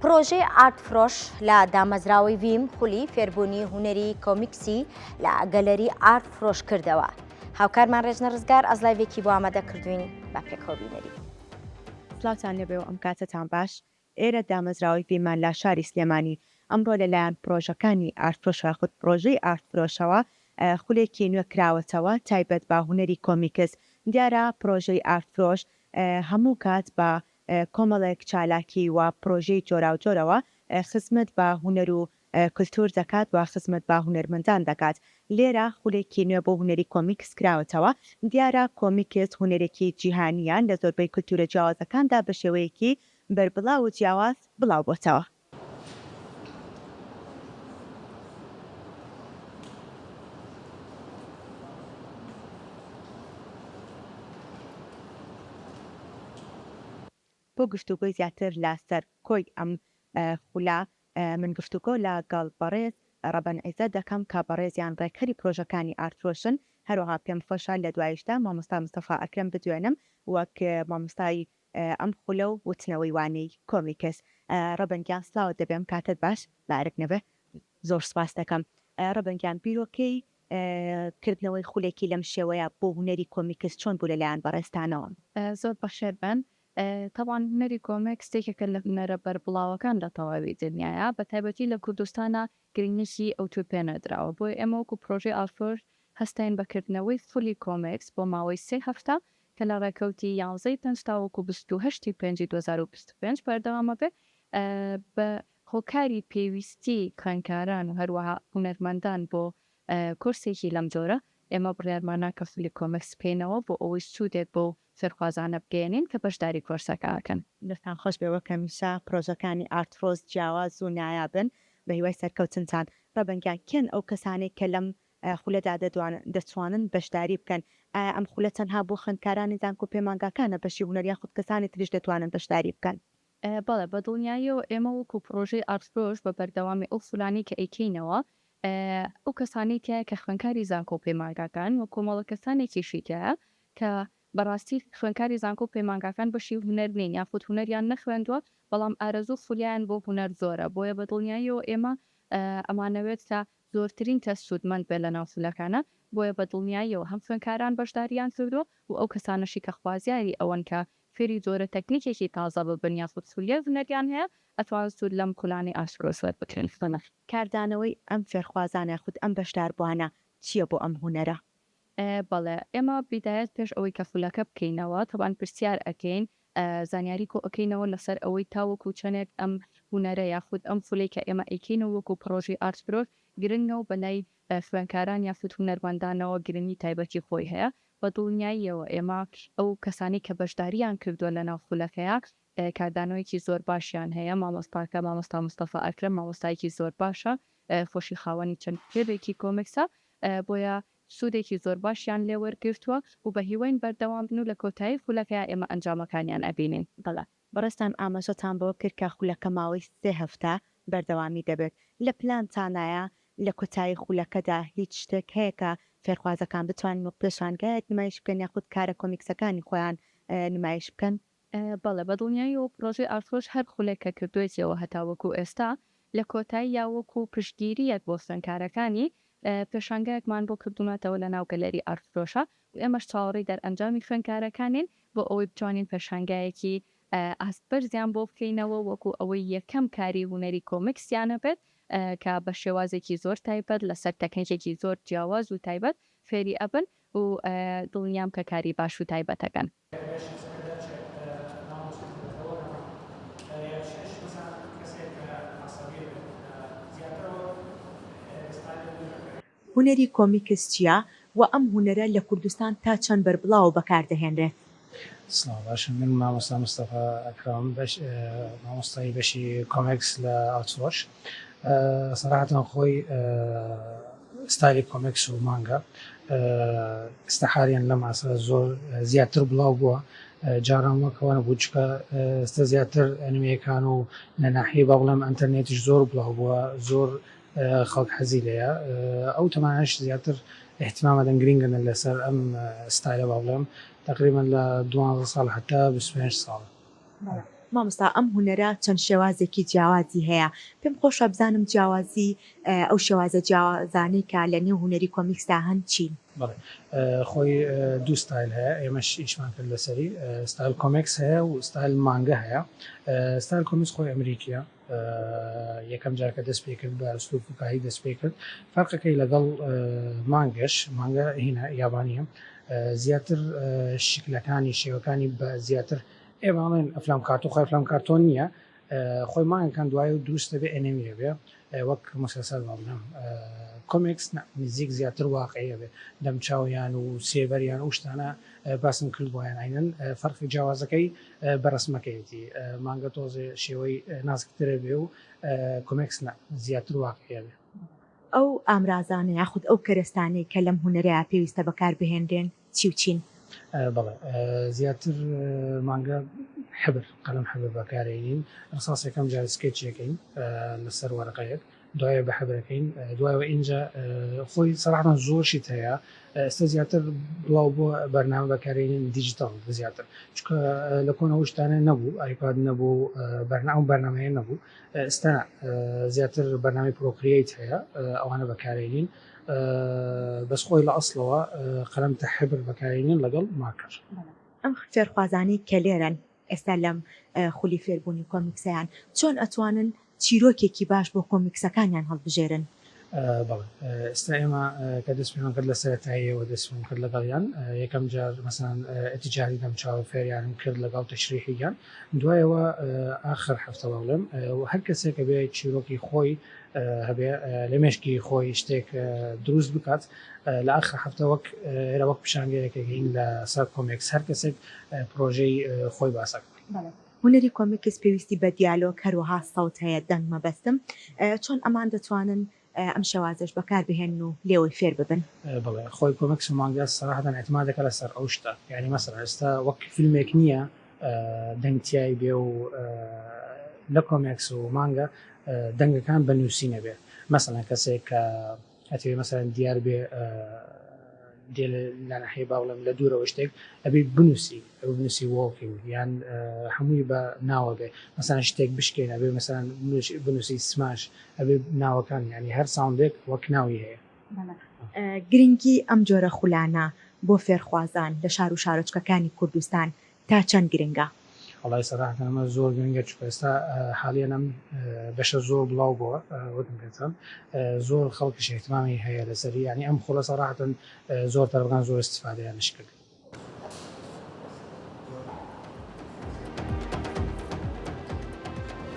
پڕۆژەی ئارت فرۆش لە دامەزراوەی ڤیم خولی فێربوونی هونەری کۆمیکسی لە گەلەری ئارت فرۆش کردەوە. هاوکارمان ڕێژنە ڕزگار ئەزلایڤێکی بۆ ئامادە کردوین با پێکەوە بینەری. سڵاوتان لێبێ و ئەم کاتەتان باش. ئێرە دامەزراوەی ڤیمان لە شاری سلێمانی ئەمڕۆ لە لایەن پڕۆژەکانی ئارت فرۆش یاخود پڕۆژەی ئارت فرۆشەوە خولێکی نوێ کراوەتەوە تایبەت بە هونەری کۆمیکس. دیارە پڕۆژەی ئارت فرۆش هەموو کات بە کۆمەڵێک چالاکی و پڕۆژەی جۆراوجۆرەوە خزمەت بە هونەر و کلتور دەکات و خزمەت بە هونەرمەندان دەکات. لێرە خولێکی نوێ بۆ هونەری کۆمیکس کراوەتەوە. دیارە کۆمیکس هونەرێکی جیهانییە، لە زۆربەی کلتورە جیاوازەکاندا بە شێوەیەکی بەربڵاو و جیاواز بڵاوبۆتەوە. بۆ گفتوگۆی زیاتر لە سەر کۆی ئەم خولە من گفتوگۆ لە گەڵ بەڕێز ڕەبەن عیزەت دەکەم کە بەڕێزیان ڕێکخەری پرۆژەکانی ئارتفرۆشن، هەروەها پێم خۆشە لە دوایشدا مامۆستا مستەفا ئەکرەم بدوێنم وەک مامۆستای ئەم خولە و وتنەوەی وانەی کۆمیکس. ڕەبەن گیان سڵاوت دەبێم کاتت باش بە ئەرک نەبێ. زۆر سوپاست دەکەم ڕەبەن گیان بیرۆکەی کردنەوەی خولێکی لەم شێوەیە بۆ هونەری کۆمیکس چۆن بوو لەلایەن بەڕێزتانەوە؟ زۆر بەخێر بێن. تەبعەن هونەری کۆمێکس یەکێکە لە هونەرە بەربڵاوەکان لە تەواوی دنیایا، بە تایبەتی لە کوردستانا گرنگیی ئەوتۆی پێ نەدراوە، بۆیە ئێمە وەکو پرۆژەی ئارتفرۆش هەستاین بە کردنەوەی خولی کۆمێکس بۆ ماوەی سێ هەفتە کە لە ڕێکەوتی یانزەی پێنج تاوەکو 28 ی پێنجی 2025 بەردەوام ئەبێ بە هۆکاری پێویستی خوێندکاران و هەروەها هونەرمەندان بۆ کۆرسێکی لەم جۆرە ئێمە بڕیارمانا کە خولی کۆمێکس بکەینەوە بۆ ئەوەی سوودێک بەو فێرخوازانە بگەیەنین کە بەشداری کۆرسەکە ئەکەن. دەستان خۆش بێ وەک هەمیشە پرۆژەکانی ئارت ڕۆز جیاواز و نایابن بەهیوای سەرکەوتنتان. ڕەبەن گیان کێن ئەو کەسانەی کە لەم خولەدا دەتوانن بەشداری بکەن؟ ئایا ئەم خولە تەنها بۆ خوێندکارانی زانکۆ پەیمانگاکانە بەشی هونەر یاخود کەسانی تریش دەتوانن بەشداری بکەن؟ بەڵێ بە دڵنیاییەوە ئێمە وەکو پڕۆژەی ئارتفرۆش بە بەردەوامی ئەو خولانەی کە ئەیکەینەوە ئەو کەسانەی تیایە کە خوێندکاری زانکۆ و پەیمانگاکان و کۆمەڵە کەسانێکیشی تیایە کە بەڕاستی خوێندکاری زانکۆ و پەیمانگاکان بەشی هونەر نین یاخود هونەریان نەخوێندووە بەڵام ئارەزوو و خولیایان بۆ هونەر زۆرە بۆیە بە دڵنیاییەوە ئێمە ئەمانەوێت کە زۆرترین کەس سوودمەند بێت لەناو خولەکانا بۆیە بە دڵنیاییەوە هەم خوێندکاران بەشداریان کردووە و ئەو کەسانەشی کە خوازیاری ئەوەن کە فێری جۆرە تەکنیکێکی تازە ببن یاخود خولیای هونەریان هەیە ئەتوانن سوود لەم خولانەی ئاشکرۆس وەربگرن. کاردانەوەی ئەم فێرخوازانە یاخود ئەم بەشداربووانە چییە بۆ ئەم هونەرە؟ بەڵێ ئێمە بیدایەت پێش ئەوەی کە خولەکە بکەینەوە تەبعەن پرسیار ئەکەین زانیاری کۆ ئەکەینەوە لەسەر ئەوەی تاوەکو چەنێک ئەم هونەرە یاخود ئەم خولەی کە ئێمە ئەیکەینەوە وەکو پڕۆژەی ئارت فرۆش گرنگە و بەلای خوێنکاران یاخود هونەرمەندانەوە گرنگی تایبەتی خۆی هەیە بە دڵنیاییەوە ئێمە ئەو کەسانەی کە بەشداریان کردووە لەناو خولەکەیا کاردانەوەیەکی زۆر باشیان هەیە، مامۆستاکە مامۆستا مستەفا ئەکرەم مامۆستایەکی زۆر باشە خۆشی خاوەنی چەند کتێبێکی کۆمیکسە بۆیە سوودێکی زۆر باشیان لێ وەرگرتووە و بە هیواین بەردەوام بن و لە کۆتایی خولەکەیا ئێمە ئەنجامەکانیان ئەبینین. بەڵێ بەڕێزتان ئاماژەتان بەوە کرد کە خولەکە ماوەی سێ هەفتە بەردەوامی دەبێت، لە پلانتانایە لە کۆتایی خولەکەدا هیچ شتێک هەیە کە فێرخوازەکان بتوانن وەک پێشانگایەک نمایش بکەن یاخود کارە کۆمیکسەکانی خۆیان نمایش بکەن؟ بەڵێ بەدڵنیاییەوە پڕۆژەی ئارتفرۆش هەر خولێک کە کردوویەتیەوە هەتاوەکو ئێستا لە کۆتاییا وەکو پشتگیرییەک بۆ خوێندکارەکانی پێشانگایەکمان بۆ کردوونەتەوە لە ناو گەلەری ئارتفرۆشە و ئێمەش چاوەڕێی دەرئەنجامی خوێندکارەکانین بۆ ئەوەی بتوانین پێشانگایەکی ئاست بەرزیان بۆ بکەینەوە وەکو ئەوەی یەکەم کاری هونەری کۆمیکسیان هەبێت کە بە شێوازێکی زۆر تایبەت لەسەر تەکنیکێکی زۆر جیاواز و تایبەت فێری ئەبن و دڵنیام کە کاری باش و تایبەت ئەکەن. هونەری کۆمیکس چییە و ئەم هونەرە لە کوردستان تا چەند بەربڵاو و بەکار دەهێنرێت؟ سڵاو باشن من مامۆستا مستەفا ئەکرەم بەش مامۆستای بەشی کۆمێکس لە ئارتفرۆش سەراحەتەن خۆی ستایلی کۆمێکس و مانگا ئێستا حالیان لەم عەسرە زۆر زیاتر بڵاو بووە جاران وەک ئەوە نەبوو چکە ئێستا زیاتر ئەنیمەکان و لە ناحیەی با بڵێم ئەنتەرنێتیش زۆر بڵاو بووە زۆر خەڵک حەزی لێیە ئەو تەمانەش زیاتر اهتمام ئەدەن گرینگن لەسەر ئەم ستایلە با بڵێم تقریبا لە 12 ساڵ حتا 25 ساڵ. مامۆستا ئەم هونەرە چەند شێوازێکی جیاوازی هەیە، پێم خۆشە بزانم جیاوازی ئەو شێوازە جیاوازانەی کە لە نێو هونەری کۆمیکسدا هەن چین؟ بەڵێ خۆی دوو ستایل هەیە ئێمەش ئیشمان کرد لەسەری ستایل کۆمێکس هەیە و ستایل مانگە هەیە ستایل کۆمیکس خۆی ئەمریکیە یەکەم جار کە دەست پێ کرد بە ئسلوب فوکاهی دەست پێ کرد فەرقەکەی لەگەڵ مانگەش مانگە هینە یابانیە زیاتر شکلەکانی شێوەکانی بە زیاتر ئێمە ئەڵێن ئەفلام کارتۆن خۆی ئەفلام کارتۆن نییە خۆی مانگەکان دوای و دروست دەبێ ئەنێمی ئەبێ وەک مسلسل با بڵێم کۆمێکس نا نزیک زیاتر واقعی ئەبێ دەمچاویان و سێبەریان و شتانە باسم کرد بۆیان عینەن فەرقی جیاوازەکەی بە ڕسمەکەیەتی مانگە تۆزێ شێوەی ناسکترە بێ و کۆمێکس نا زیاتر واقعی ئەبێ. ئەو ئامرازانە یاخود ئەو کەرەستانەی کە لەم هونەرەیا پێویستە بەکار بهێنرێن چی و چین؟ بەڵێ زیاتر مانگە حبر قەلەم حبر بەکارێنین ڕساس یەکەم جار سکێچ ئەکەین لەسەر وەرەقەیەک دوایە بە حبرەکەین دوایەوە ئینجا خۆی سەراحەتەن زۆر شت هەیە ئێستا زیاتر بڵاو بۆ بەرنامە بەکارێنین دیجیتاڵ زیاتر چونکە لە کۆنەوە شتانە نەبوو ئایپاد نەبوو بەرنامە ئەو بەرنامەیە نەبوو ئێستا زیاتر بەرنامەی Procreate هەیە ئەوانە بەکارێنین بەس خۆی لە ئەسڵەوە قەلەم تە حبر بەکارێنین لەگەڵ marker. ئەم فێرخوازانەی کە لێرەن ئێستا لەم خولی فێربوونی کۆمیکسەیان چۆن ئەتوانن چیرۆکێکی باش بۆ کۆمیکسەکانیان هەڵبژێرن؟ بەڵێ ئێستا ئێمە کە دەست پێمان کرد لە سەرەتاییەوە دەستمان کرد لەگەڵیان یەکەم جار مەسەلەن ئیتیجاهی دەمچاو فێریانم کرد لەگەڵ تەشریحیان دوایەوە ئاخر هەفتە بەڵێم هەر کەسێک ئەبێ چیرۆکی خۆی هەبێ لە مێشکی خۆی شتێک دروست بکات لە ئاخر هەفتە وەک ئێرە وەک پیشانگەیەکەکەین لە سەر کۆمێکس هەر کەسێک پرۆژەی خۆی باسەکە. هونەری کۆمیکس پێویستی بە دیالۆگ هەروەها سەوت هەیە دەنگ مەبەستم چۆن ئەمان دەتوانن ئەم شێوازەش بەکار بهێنن و لێوەی فێر ببن؟ بەڵێ خۆی کۆمیکس و مانگا سەراحەتەن ئیعتمادەکە لەسەر ئەو شتە یانی مەسەلەن ئێستا وەک فیلمێک نییە دەنگ تیای بێ و لە کۆمێکس و مانگا دەنگەکان بە نووسینە بێ مەسەلەن کەسێک کە ئەتەوێ مەسەلەن دیار بێ دێ لە ناحیە با بڵێم لە دوورەوە شتێک ئەبێ بنووسی ئەبێ بنووسی walking یان هەمووی بە ناوە بێ مەسەلەن شتێک بشکێن ئەبێ مەسەلەن بنووسی smash ئەبێ ناوەکان یانی هەر sound ێک وەک ناوی هەیە. گرنگی ئەم جۆرە خولانە بۆ فێرخوازان لە شار و شارۆچکەکانی کوردستان تا چەند گرنگە؟ وەڵای سەراحەتەن ئەمە زۆر گرنگە چونکە ئێستا حالیەن ئەم بەشە زۆر بڵاو بووە وتم پێتان زۆر خەڵکیش ئیهتمامی هەیە لەسەری یانی ئەم خولە سەراحەتەن زۆر تەلەبەکان زۆر ئیستیفادەیانش کرد.